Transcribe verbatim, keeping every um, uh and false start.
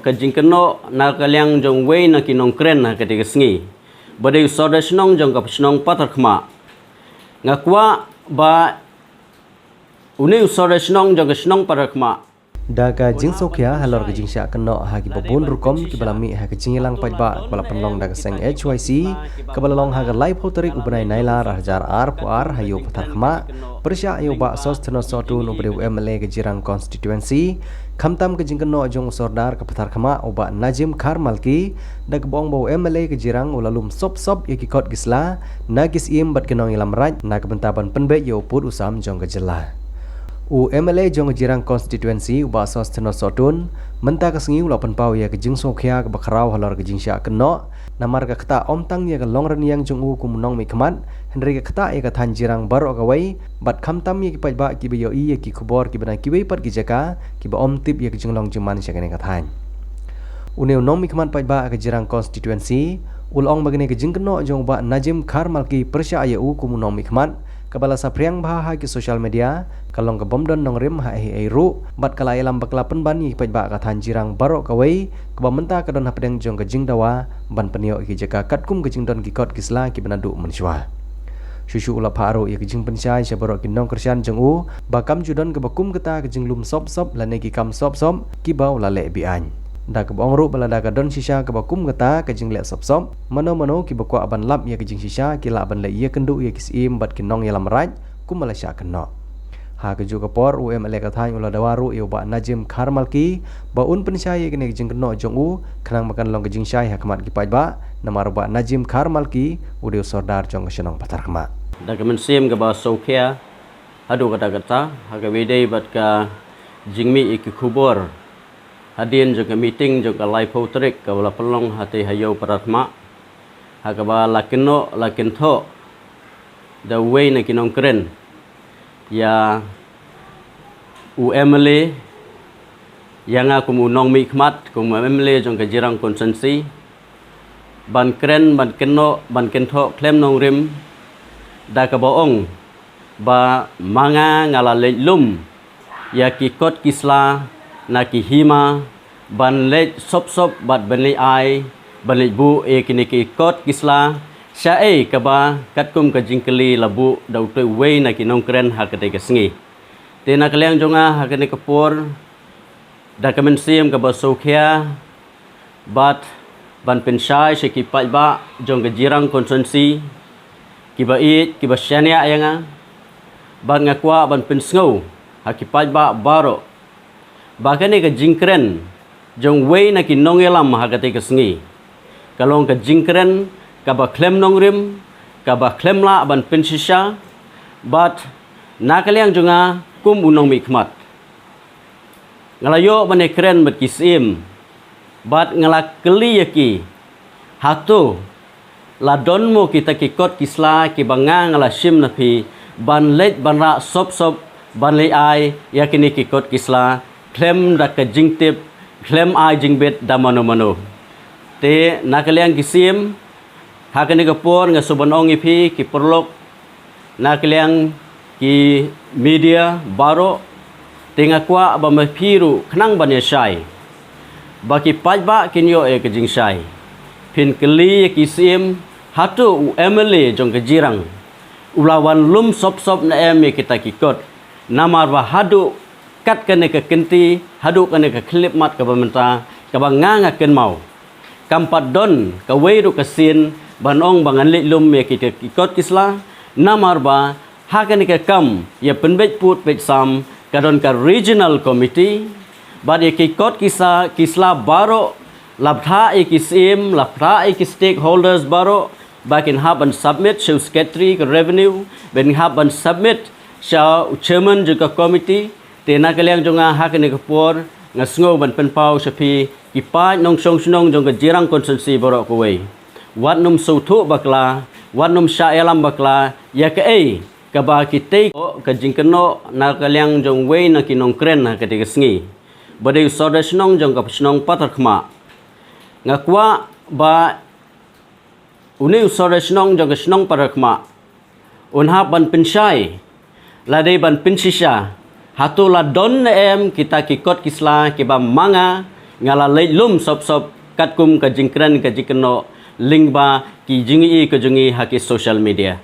Ka jingkynnoh na ka liang jong uwei na ki nongkren ha kata ka sngi, ba dei u sordar shnong jong ka shnong Patharkhmah. Nga kwah ba une u sordar shnong jong ka shnong Patharkhmah. Da ka jingsngewkhia halor ka jingshah kynnoh ha kiba bun rukom kiba la mih ha ka jingïalang paidbah kaba la pynlong da ka seng H Y C, kaba la long ha ka laiphew tarik u bnai Nailar ar hajar arphew ar ha ïew Patharkhmah, pyrshah ïa u Bah Sosthenes Sohtun uba dei u M L A ka Jirang Constituency, khamtam ka jingkynnoh jong u sordar ka Patharkhmah u Bah Najim Kharmalki, da kaba ong ba u M L A ka Jirang u la lum sop sop ïa ki kot ki sla na ki syiem bad ki nongïalam raid na ka bynta ban pynbeit ïa u pud u sam jong ka jylla. U M L A jong ka Jirang Constituency u Bah Sosthenes Sohtun, mynta ka sngi u la pynpaw ïa ka jingsngewkhia kaba khraw halor ka jingshah kynnoh, namar ka ktah ym tang ïa ka long rynïeng jong u kum u nongmihkhmat, hynrei ka ktah ïa ka thaiñ Jirang baroh kawei, bad khamtam ïa ki paidbah kiba ïohi ïa ki khubor kiba na kiwei pat ki jaka, kiba ym tip ïa ka jinglong jingman sha kane ka thaiñ. Une u nongmihkhmat paidbah ka Jirang Constituency u la ong ba kane ka jingkynnoh jong u Bah Najim Kharmalki pyrshah ïa u kum u nongmihkhmat, kaba la saphriang bha ha ki social media, ka long ka bym don nongrim ha ei ei ruh, bad ka la ïalam bakla pynban ïa ki paidbah ka thaiñ Jirang baroh kawei, kaba mynta ka don hapdeng jong ka jingdawa ban pynïoh ïa ki jaka katkum ka jingdon ki kot ki sla kiba naduh mynshuwa. Shuh shuh u la phah ruh ïa ka jingpynshai sha baroh ki nongkyrshan jong u ba kam ju don kaba kum kata ka jinglum sop sop lane ki kam sop sop kiba u la leh be-aiñ. Da kaba ong ruh ba lada ka don shisha kaba kum kata ka jingleh sop sop, mano mano kiba kwah ban lap ïa ka jingshisha ki lah ban leit ïakynduh ïa ki syiem bad ki nongïalam raid kumba la shah kynnoh. Ha kajuh ka por u M L A ka thaiñ u la dawa ruh ïa u Bah Najim Kharmalki ba un pynshai ïa kane ka jingkynnoh jong u, khnang ba kan long ka jingshai ha khmat ki paidbah, namar u Bah Najim Kharmalki u dei u sordar jong ka shnong Patharkhmah. Da ka mynsiem kaba sngewkhia haduh katta katta ha kaba ïadei bad ka jingmih ïa ki khubor hadien jong ka meeting jong ka laiphew tarik kaba la pynlong hatei ha ïew Patharkhmah, ha kaba la kynnoh la kynthoh da uwei na ki nongkren ïa u M L A, ïa nga kum u nongmihkhmat, kum u M L A jong ka Jirang Constituency, ban kren, ban kynnoh, ban kynthoh khlem nongrim, da kaba ong ba ma nga nga la leit lum ïa ki kot ki sla na ki hima, ban leit sop sop bad ban leit ai, ban leit buh ïa kine ki kot ki sla, shaei kaba katkum ka jingkylli la buh da utei uwei na ki nongkren ha katei ka sngi. Te na ka liang jong nga ha kane ka por, da ka mynsiem kaba sngewkhia, bad ban pynshai sha ki paidbah jong ka Jirang Constituency, kiba ïeit, kiba shaniah ïa nga, bad nga kwah ban pynsngew ha ki paidbah baroh ba kane ka jingkren jong uwei na ki nongïalam ha katei ka sngi ka long ka jingkren kaba khlem nongrim, kaba khlem lah ban pynshisha, bad na ka liang jong nga kum u nongmihkhmat, nga la ïoh ban ïakren bad ki syiem, bad nga la kylli ïa ki, hato la don mo kita ki kot ki sla kiba nga nga la shim na phi ban leit ban rah sop sop, ban leit ai ïa kine ki kot ki sla khlem da ka jingtip, khlem ai jingbit da mano mano. Te na ka liang ki syiem, ha kane ka por nga sngewbha ban ong ïa phi ki paralok, na ka liang ki media baroh, te nga kwah ba ma phi ruh khnang ban ïashai, ba ki paidbah kin ïoh ïa ka jingshai. Phin kylli ïa ki syiem, hato u M L A jong ka Jirang u la wan lum sop sop ne em ïa kita ki kot, namar ba haduh kat kane ka kynti, haduh kane ka khyllipmat kaba mynta, kaba nga nga kynmaw, kam pat don kawei ruh ka sien ban ong ba ngan leit lum ïa kita ki kot ki sla, namar ba ha kane ka kam ïa pynbeit pud beit sam ka don ka regional committee, bad ïa ki kot ki sla, ki sla baroh la bthah ïa ki syiem, la bthah ïa ki stakeholders baroh ba kin hap ban submit sha u secretary ka revenue, ban hap ban submit sha u chairman jong ka committee. Te na ka liang jong nga ha kane ka por nga sngew ban pynpaw sha phi ki paid nongshong shnong jong ka Jirang Constituency baroh kawei, wat nym sngewthuh bakla, wat nym shah ïalam bakla ïa kaei kaba kitei ka jingkynnoh na ka liang jong uwei na ki nongkren ha katei ka sngi, ba dei u sordar shnong jong ka shnong Patharkhmah. Nga kwah ba une u sordar shnong jong ka shnong Patharkhmah un hap ban pynshai, lane ban pynshisha, hato la don ne em kita ki kot ki sla kiba ma nga Nga la leit lum sop sop katkum ka jingkren ka jingkynnoh lyngba ki jingïohi ka jong ngi ha ki social media.